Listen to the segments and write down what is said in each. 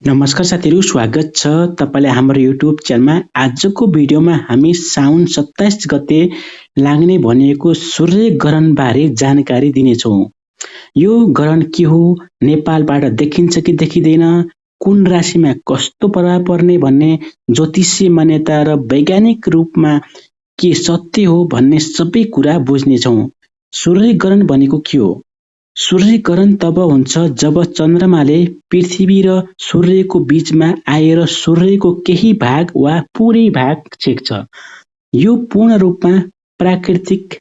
नमस्कार साथीहरु, स्वागत छ तपाईलाई हाम्रो युट्युब च्यानलमा। आजको भिडियोमा हामी साउन 27 गते लाग्ने भनिएको सूर्य ग्रहण बारे जानकारी दिनेछौँ। यो ग्रहण के हो, नेपालबाट देखिन्छ कि देखिँदैन, कुन राशिमा कस्तो प्रभाव पर्ने भन्ने ज्योतिषीय मान्यता र वैज्ञानिक रूपमा के सत्य हो भन्ने सबै कुरा बुझ्नेछौँ। सूर्य ग्रहण भनेको के हो? सूर्य ग्रहण तब हुन्छ जब चन्द्रमाले पृथ्वी र सूर्यको बीचमा आएर सूर्यको केही भाग वा पुरै भाग छेक्छ। यो पूर्ण रूपमा प्राकृतिक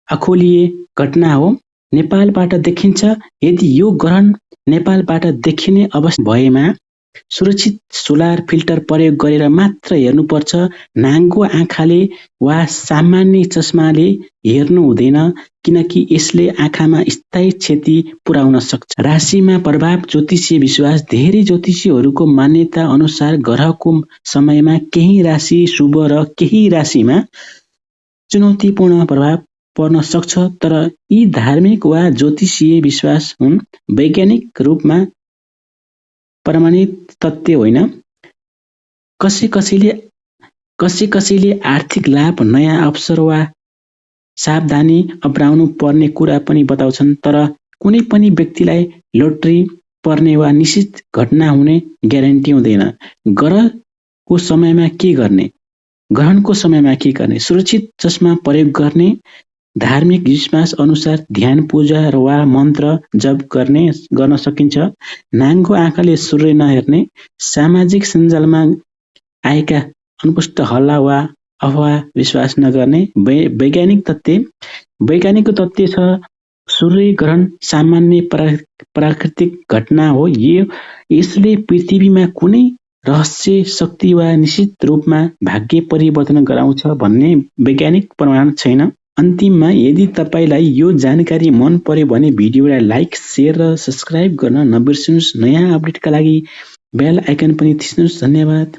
अखोलिए घटना हो। नेपालबाट देखिन्छ। यदि यो ग्रहण नेपालबाट देखिने अवस्था भएमा सुरक्षित सोलर फिल्टर प्रयोग गरेर मात्र हेर्नुपर्छ। नाङ्गो आँखाले वा सामान्य चस्माले हेर्नु हुँदैन, किनकि यसले आँखामा स्थायी क्षति पुर्याउन सक्छ। राशिमा प्रभाव। ज्योतिषीय विश्वास। धेरै ज्योतिषीहरूको मान्यता अनुसार ग्रहको समयमा केही राशि शुभ र केही राशिमा चुनौतीपूर्ण प्रभाव पर्न सक्छ, तर यी धार्मिक वा ज्योतिषीय विश्वास हुन्, वैज्ञानिक रूपमा प्रमाणित तथ्य होइन। कसैले आर्थिक लाभ, नयाँ अवसर वा सावधानी अपनाउनु पर्ने कुरा पनि बताउँछन्, तर कुनै पनि व्यक्तिलाई लोटरी पर्ने वा निश्चित घटना हुने ग्यारेन्टी हुँदैन। ग्रहणको समयमा के गर्ने? सुरक्षित चस्मा प्रयोग गर्ने, धार्मिक विश्वास अनुसार ध्यान, पूजा वा मन्त्र जप गर्न सकिन्छ। नाङ्गो आँखाले सूर्य नहेर्ने, सामाजिक सञ्जालमा आएका अनुपस्थित हल्ला वा अफवाह विश्वास नगर्ने। वैज्ञानिक तथ्य छ सूर्य ग्रहण सामान्य प्राकृतिक घटना हो। यसले पृथ्वीमा कुनै रहस्य शक्ति वा निश्चित रूपमा भाग्य परिवर्तन गराउँछ भन्ने वैज्ञानिक प्रमाण छैन। अन्तिममा, यदि तपाईलाई यो जानकारी मन पर्यो भने भिडियोलाई लाइक, शेयर र सब्स्क्राइब गर्न नबिर्सनुहोस्। नयाँ अपडेटका लागि बेल आइकन पनि थिच्नुहोस्। धन्यवाद।